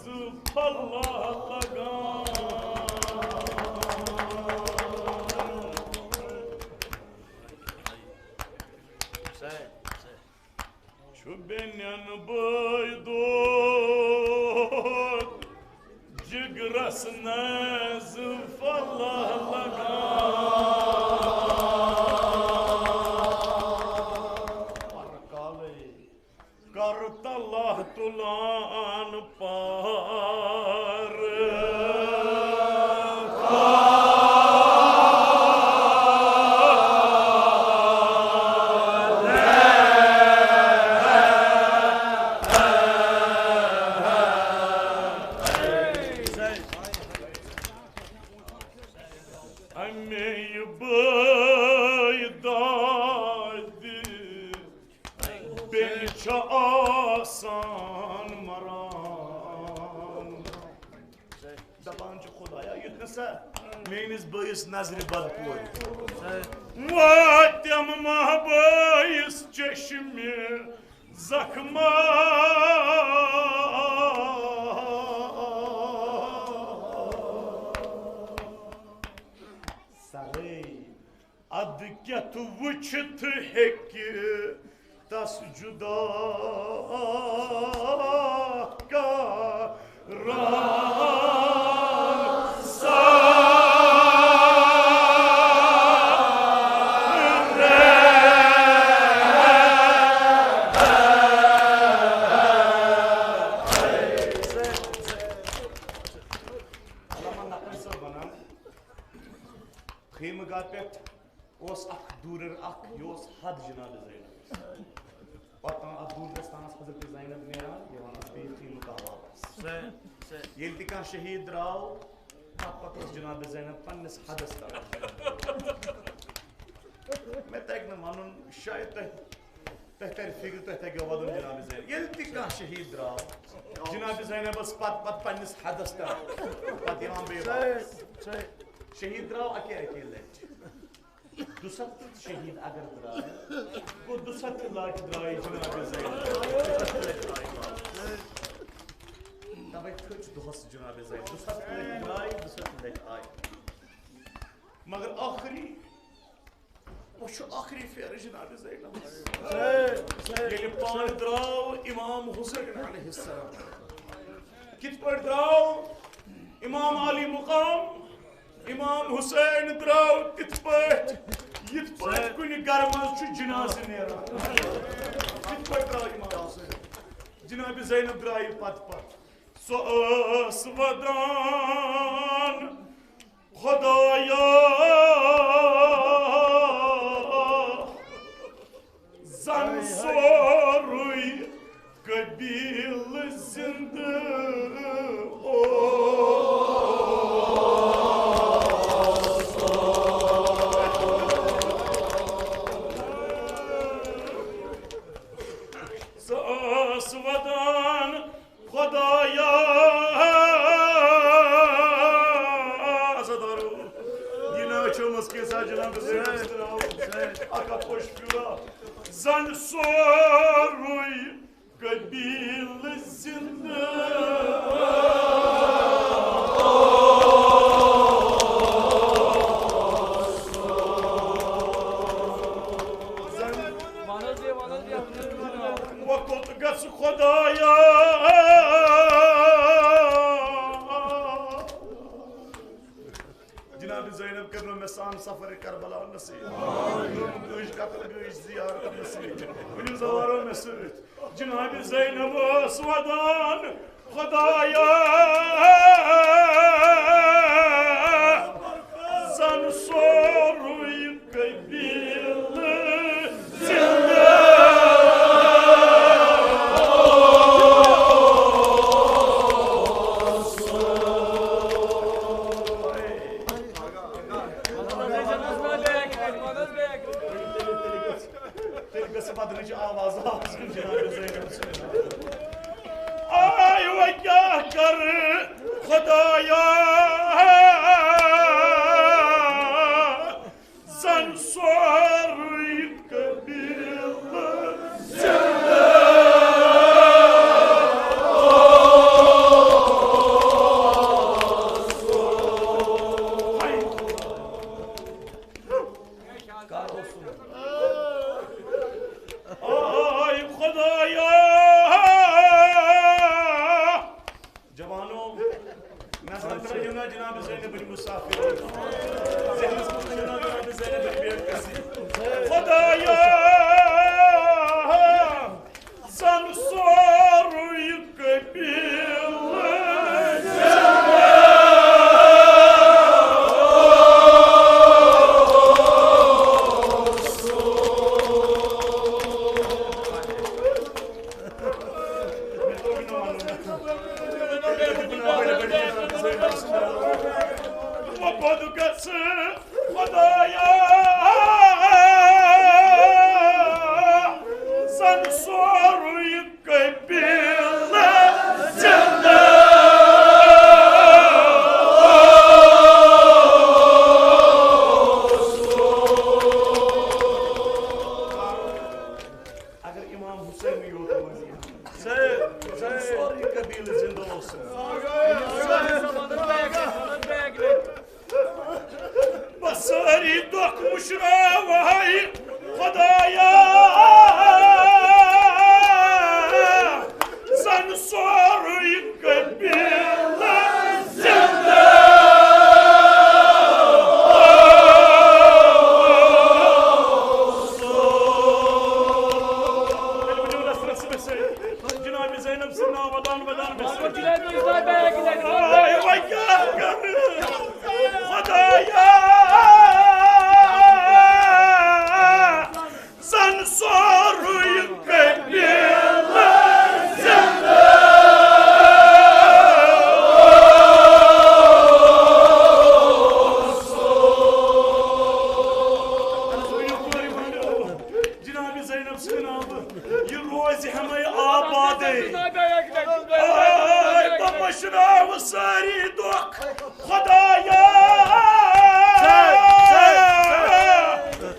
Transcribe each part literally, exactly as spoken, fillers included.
زٕ پھلہ لگان۔ چھُ بیٚنٮ۪ن بٲے دود جگرس نہ زٕ پھلہ لگان۔ پرکالے کر تلہ تُلان پار۔ اَمے بٲے دادِ بیٚنہِ چھِ آسان مران۔ دَپان چھِ، خۄدایا، یُتھ نہٕ سا میٛٲنِس بٲیِس نظرِ بد پورِ۔ واتٮ۪م ماہ بٲیِس چشمہِ زخمہ۔ سرے ادٕ کیٛتھ وٕچھِتھ ہیٚکہِ تس جُدا کران سارے۔ علامہ نقوی صٲب ونان، خیمہٕ گاہ پٮ۪ٹھ اوس اکھ دوٗرِر اکھ، یہِ اوس حد جناب زینب۔ پتہٕ تام اتھ دوٗرِرس تام ٲس حضرت زینب نیران، یِوان ٲس بیٚیہِ خیمہٕ گاہ واپس۔ صحیح، صحیح۔ ییٚلہِ تہِ کانٛہہ شہیٖد درٛاو، تتھ پتہٕ ٲس جناب زینب پننِس حدس تام۔ مےٚ تگہِ نہٕ ونُن، شاید تۄہہِ، تۄہہِ ترِ فکرِ، تۄہہِ تگیو ودُن جناب زینب۔ ییٚلہِ تہِ کانٛہہ شہیٖد درٛاو، جناب زینب ٲس پتہٕ، پتہٕ پننِس حدس تام، پتہٕ یِوان بیٚیہِ واپس۔ صحیح، صحیح۔ شہیٖد درٛاو اَکے اَکے لَٹہِ۔ دُسَتتھ شہیٖد اگر درٛاے، گوٚو دُسَتتھ لَٹہِ درٛاے جناب زینب۔ تَوَے تھٔج دۄہَس جناب زینب۔ دُسَتتھ لَٹہِ درٛاے، دُسَتتھ لَٹہِ آے۔ مگر ٲخری، وۄنۍ چھُ ٲخری پھیرٕ جناب زینب۔ ییٚلہِ پانہٕ درٛاو امام حسین علیہ السلام، کِتھ پٲٹھۍ درٛاو امام علی مقام؟ امام حسین درٛاو تِتھ پٲٹھۍ، یِتھ پٲٹھۍ کُنہِ گرٕ منٛز چھُ جنازٕ نیران۔ تِتھ پٲٹھۍ درٛاو امام حسین۔ جناب زینب درٛایہِ پتہٕ پتہٕ۔ سۄ ٲس ودان، خۄدایا، زن سورُے قبیلہٕ زِندٕ اوس۔ سۄ ٲس ودان، خۄدایا، عزادارو، یہِ نہ چھُ مُشکِل سا جناب زینب تراو۔ اکھ اکھ پوش پیوٗرا۔ زن سورُے قبیلہٕ زِندٕ۔ زن وۄنۍ کوٚت گژھِ خۄدایا؟ جناب زینب کٔرنو مےٚ سان سفر کربلا نصیب۔ کٲنٛسہِ قتل، کٲنٛسہِ زیارت نصیب۔ ؤنِو زوارو مےٚ سۭتۍ۔ جناب زینب ٲس ودان، خۄدایا، زن سورُے قبیلہٕ زِندٕ۔ تیٚلہِ گٔژھ بدلٕچ آواز آسٕنۍ جناب زینب سٕنٛز۔ آے وۄنۍ کیٛاہ کرٕ خۄدایا، زن سورُے قبیلہٕ زِندٕ۔ جوانو، نظر ترٲیِو نا جناب زینب بن مسافر۔ ذہنس منٛز تھٲیِو نا جناب زینب بن بے کسی۔ خدایا، زن سورُے قبیلہٕ وۄپد گژھِ خدایا، زن سورُے قبیلہٕ زندٕ۔ اگر امام حسین یوت روزِ ہا، صحیح، صحیح۔ سورُے قبیلہٕ زندٕ اوس۔ بہٕ سٲری دۄکھ مُشراوہے خدایا، زن سورُے قبیلہٕ زندٕ۔ جناب زینب سٕنٛدۍ ناو ودان ودان مےٚ سۭتۍ۔ آے وۄنۍ کیٛاہ کرٕ؟ خدایا، زن سورُے قبیلہٕ زندٕ۔ جناب زینب سٕنٛدِ ناوٕ یہِ روزِ ہمے آبادے۔ آے بہٕ مٔشراوٕ سٲری دۄکھ خدایا،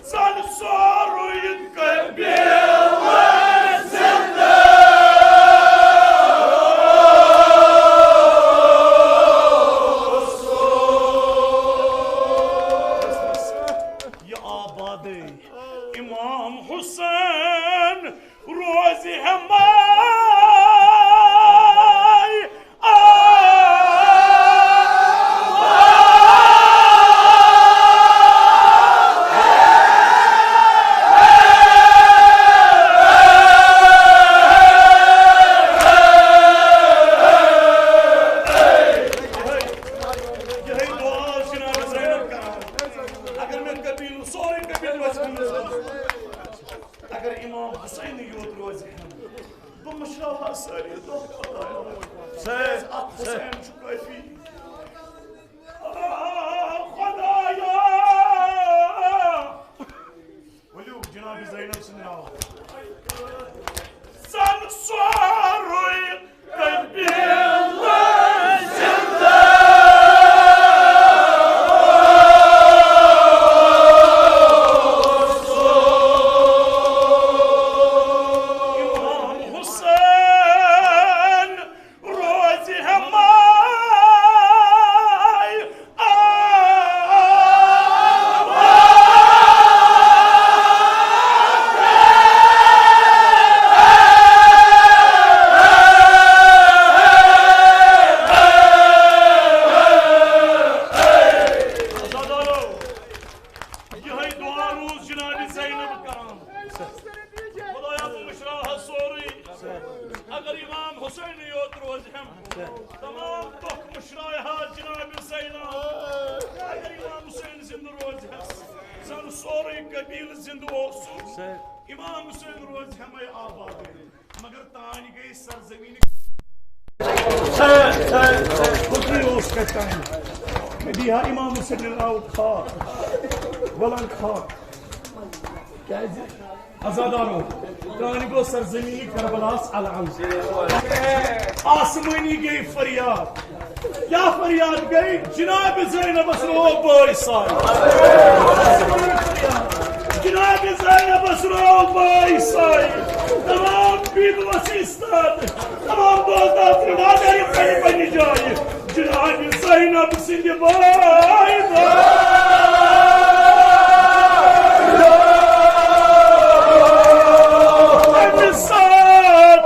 زن سورُے قبیلہٕ زندٕ۔ یہِ آبادے امام حسین روزِ ہمے آباد۔ یِہوٚے دُعا ٲس جناب زینب کران۔ اگر مےٚ قبیلہٕ، سورُے قبیلہٕ وَسہِ ہمس منٛز۔ اگر امام حسینٕے یوت روزِ ہن، بہٕ مٔشراوہا سٲری دۄہ خدایا۔ صحیح، اتھ حسین چھُ کٲفی۔ آ، خدایا۔ ؤلِو جناب زینب سٕنٛدِ ناوٕ۔ زن سورُے قبیلہٕ زندٕ۔ امام حسین روزِ ہمے آباد۔ یِہوٚے دُعا روٗز جناب زینب کران۔ خدایا، بہٕ مٔشراوہا سورُے۔ اگر امام حسینٕے یوت روزِ ہم، تمام دۄکھ مٔشراوہا جناب زینب۔ اگر امام حسین زندٕ روزِ ہس، زن سورُے قبیلہٕ زندٕ اوس۔ امام حسین روزِ ہمے آباد۔ مگر تانۍ گٔے سرزمین۔ خۄدٕے اوس کتہِ تانۍ۔ مےٚ دی ہا امام حسین راوُت خاک، ولن خاک۔ کیازِ؟ عزادارو، تانۍ گوٚو سرزمین کربلاہس العن۔ آسمٲنی گٔے فریاد۔ کیا فریاد گئی؟ جناب زینبس رو بٲے ساے۔ جناب زینبس رو بٲے ساے۔ تمام بید وسیستان، تمام دوستان، ترٛاوان یِم پننہِ پننہِ جایہِ۔ جناب زینب سٕنٛدِ بٲے۔ اَمہِ ساتہٕ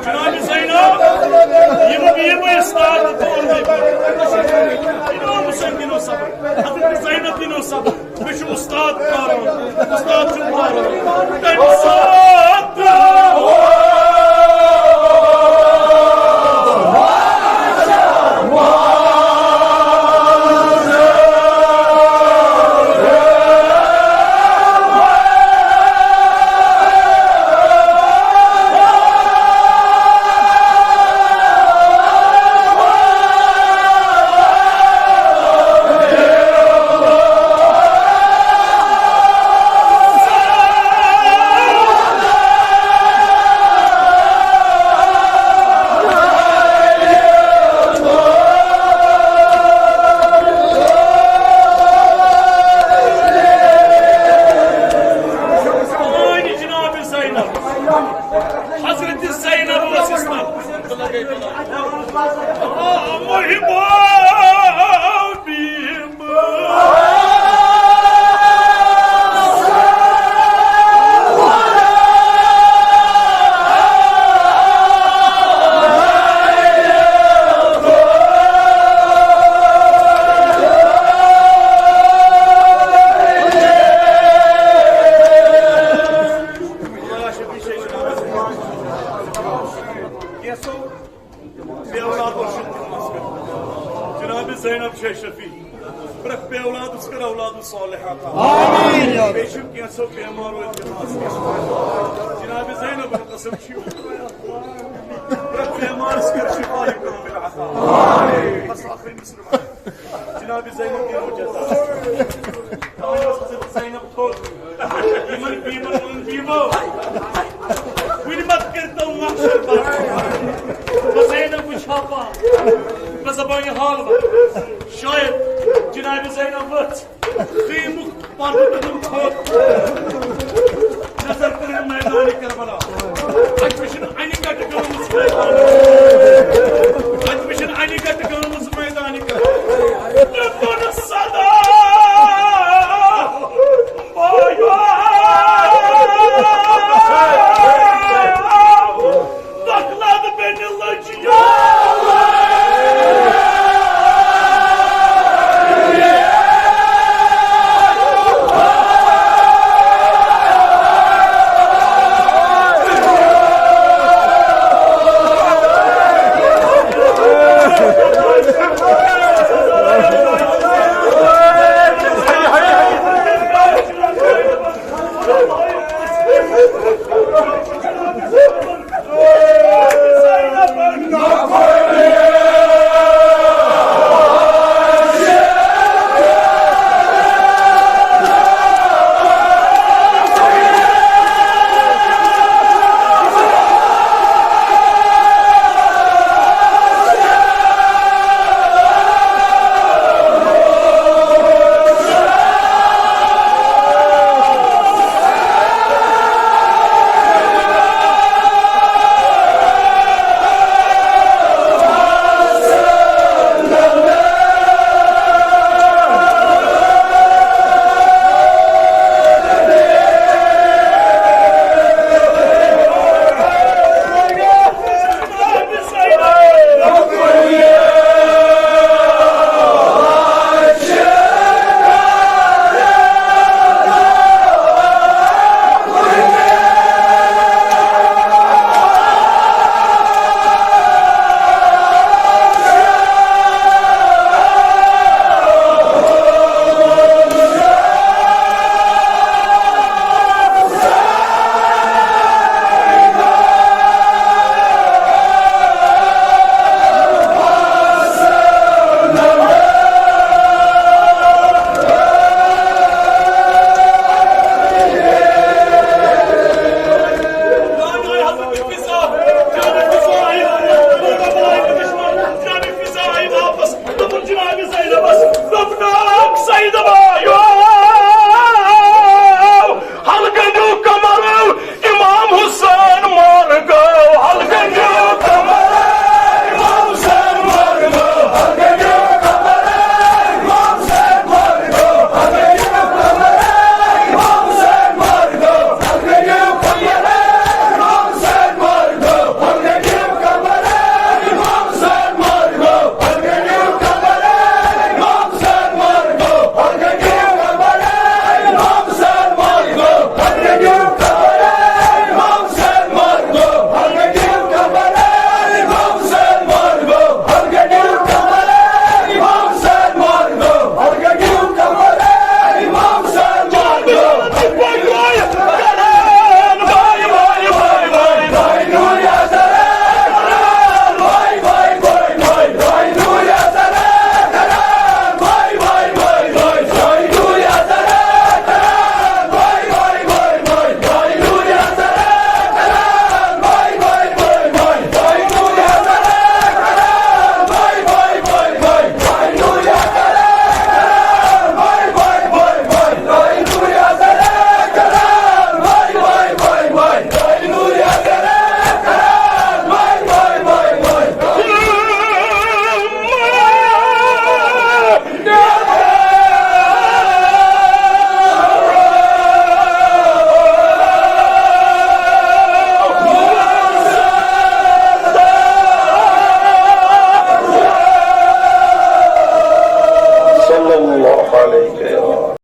جناب زینب، یِم، یِم استاد تہٕ اُمید۔ امام حسین دِنو صبر، حضرت زینب دِنو صبر۔ مےٚ چھُ استاد پیاران، استاد چھُم پیاران۔ تَمہِ ساتہٕ سٲنۍ جناب زینب، حضرت زینب ٲس اسلام۔ آ، محبا بیم۔ کینٛژھو بے اولاد اوس شفیع۔ جناب زینب چھے شفیع۔ پرٛٮ۪تھ بے اولادس کر اولاد صالحہ عطا۔ آمین۔ بیٚیہِ چھِم کینٛژھو بیمار روزِ دِلس۔ جناب زینب قسم چھُ۔ پرٛٮ۪تھ بیمارس کر شفا کاملہ عطا۔ آمین۔ بس آخری مصرع۔ جناب زینب دِنو جزا۔ تَوَے ٲس حضرت زینب تھوٚد۔ یِمن بیمن ووٚن بیمو، وُنہِ مت کٔرۍتو محشر بند۔ بہٕ زینب وٕچھِ ہا پانہٕ، بہٕ زبانہِ حال ونہٕ۔ شاید جناب زینب ؤژھ۔ خیمُک پردٕ تُلُن